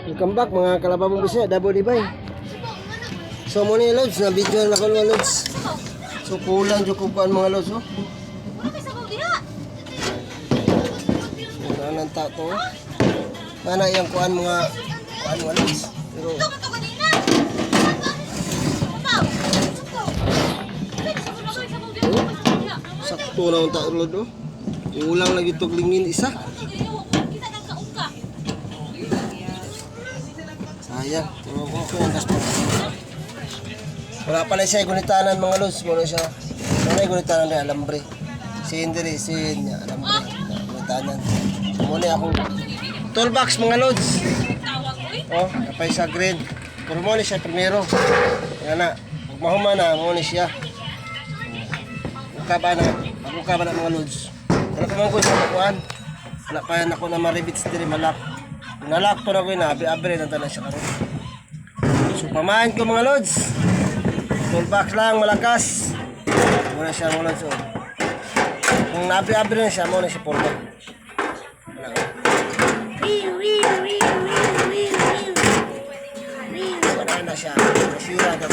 Welcome back, mga kalababong bisaya, Dabo Dibay. So mo ni Lods, na video na ko, mga Lods. So kulang jud ko kuan, mga Lods, oh. Wala nang ta to. Mana iyang kuan, mga kuan, mga Lods. Pero sakto na ang ta, Lod, oh. Kulang lagi tog lingin isa. Sayang, pero okay ang dashboard. Wala pa na siya gunitanan, mga Lods, muna siya. Wala yung gunitanan na alambre. Si Indri, si niya, alambre. Gunitanan. So muna akong toolbox, mga Lods. Oh, kapay sa green. Pero mo ni siya primero. Nga na, pag mahuma na, mo ni siya. Uka ba na, uka ba na, mga Lods. Wala pa man ko sa kuan. Wala pa yan ako na maribits diri malak. Nalak to na ko na, abi-abre na tanan siya karon. So pamahan ko, mga Lods. Toolbox lang, malakas. Muna siya, mga Lods. Oh. Kung nabi-abre na siya, muna siya porma. Wala, oh. Wala na siya. Nasira na.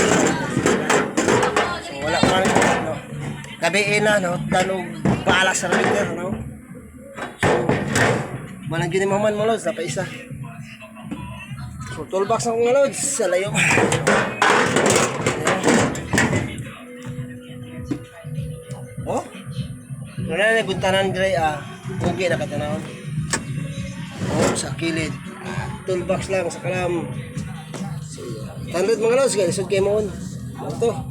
So wala pa rin, no. Gabi na, no. Tanog bala sa rider, no. So, manang yun yung maman, mga Lods. Dapat isa. So, toolbox ng mga Lods. Sa layo. Oh? Wala na guntanan dire ah. Ugi na katanawon. Oh, sa kilid. Toolbox lang sa kalam. So, yeah. 100, mga Lods, guys. Lisod kay mo. Ano to?